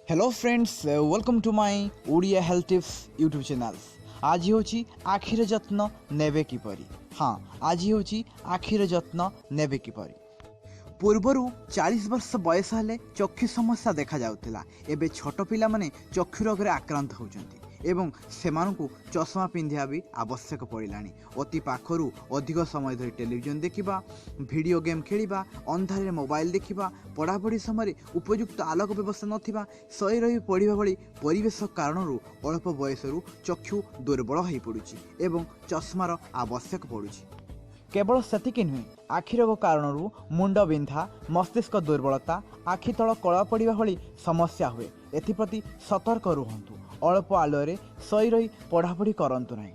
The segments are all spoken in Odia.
Hello friends, welcome to my Odia Health Tips YouTube channels. ଆଜି ହେଉଛି ଆଖିର ଯତ୍ନ ନେବେ କିପରି। ହଁ, ଆଜି ହେଉଛି ଆଖିର ଯତ୍ନ ନେବେ କିପରି। ପୂର୍ବରୁ 40 ବର୍ଷ ବୟସ ହେଲେ ଚକ୍ଷୁ ସମସ୍ୟା ଦେଖାଯାଉଥିଲା। ଏବେ ଛୋଟ ପିଲାମାନେ ଚକ୍ଷୁ ରୋଗରେ ଆକ୍ରାନ୍ତ ହେଉଛନ୍ତି ଏବଂ ସେମାନଙ୍କୁ ଚଷମା ପିନ୍ଧିବା ବି ଆବଶ୍ୟକ ପଡ଼ିଲାଣି। ଅତି ପାଖରୁ ଅଧିକ ସମୟ ଧରି ଟେଲିଭିଜନ ଦେଖିବା, ଭିଡ଼ିଓ ଗେମ୍ ଖେଳିବା, ଅନ୍ଧାରରେ ମୋବାଇଲ ଦେଖିବା, ପଢ଼ାପଢ଼ି ସମୟରେ ଉପଯୁକ୍ତ ଆଲୋକ ବ୍ୟବସ୍ଥା ନଥିବା, ଶୋଇ ରହି ପଢ଼ିବା ଭଳି ପରିବେଶ କାରଣରୁ ଅଳ୍ପ ବୟସରୁ ଚକ୍ଷୁ ଦୁର୍ବଳ ହୋଇପଡ଼ୁଛି ଏବଂ ଚଷମାର ଆବଶ୍ୟକ ପଡ଼ୁଛି। କେବଳ ସେତିକି ନୁହେଁ, ଆଖି ରୋଗ କାରଣରୁ ମୁଣ୍ଡ ବିନ୍ଧା, ମସ୍ତିଷ୍କ ଦୁର୍ବଳତା, ଆଖି ତଳ କଳା ପଡ଼ିବା ଭଳି ସମସ୍ୟା ହୁଏ। ଏଥିପ୍ରତି ସତର୍କ ରୁହନ୍ତୁ। ଅଳ୍ପ ଆଲୁଅରେ ଶୋଇ ରହି ପଢ଼ାପଢ଼ି କରନ୍ତୁ ନାହିଁ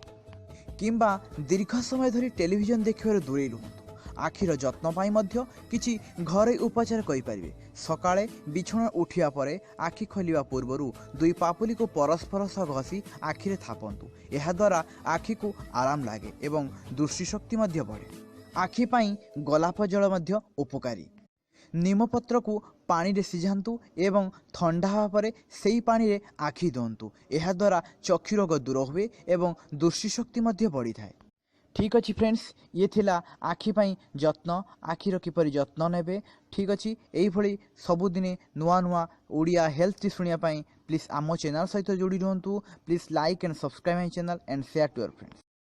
କିମ୍ବା ଦୀର୍ଘ ସମୟ ଧରି ଟେଲିଭିଜନ ଦେଖିବାରୁ ଦୂରେଇ ରୁହନ୍ତୁ। ଆଖିର ଯତ୍ନ ପାଇଁ ମଧ୍ୟ କିଛି ଘରୋଇ ଉପଚାର କରିପାରିବେ। ସକାଳେ ବିଛଣା ଉଠିବା ପରେ ଆଖି ଖୋଲିବା ପୂର୍ବରୁ ଦୁଇ ପାପୁଲିକୁ ପରସ୍ପର ସହ ଘଷି ଆଖିରେ ଥାପନ୍ତୁ। ଏହାଦ୍ୱାରା ଆଖିକୁ ଆରାମ ଲାଗେ ଏବଂ ଦୃଷ୍ଟିଶକ୍ତି ମଧ୍ୟ ବଢ଼େ। ଆଖି ପାଇଁ ଗୋଲାପ ଜଳ ମଧ୍ୟ ଉପକାରୀ। ନିମପତ୍ରକୁ ପାଣିରେ ସିଝାନ୍ତୁ ଏବଂ ଥଣ୍ଡା ହେବା ପରେ ସେଇ ପାଣିରେ ଆଖି ଧୁଅନ୍ତୁ। ଏହାଦ୍ୱାରା ଚକ୍ଷୁ ରୋଗ ଦୂର ହୁଏ ଏବଂ ଦୃଷ୍ଟିଶକ୍ତି ମଧ୍ୟ ବଢ଼ିଥାଏ। ଠିକ୍ ଅଛି ଫ୍ରେଣ୍ଡସ୍, ଇଏ ଥିଲା ଆଖି ପାଇଁ ଯତ୍ନ, ଆଖିର କିପରି ଯତ୍ନ ନେବେ। ଠିକ୍ ଅଛି, ଏଇଭଳି ସବୁଦିନେ ନୂଆ ନୂଆ ଓଡ଼ିଆ ହେଲ୍ଥ ଟିପ୍ସ ଶୁଣିବା ପାଇଁ ପ୍ଲିଜ୍ ଆମ ଚ୍ୟାନେଲ୍ ସହିତ ଯୋଡ଼ି ରୁହନ୍ତୁ। Please like and subscribe my channel and share to your friends.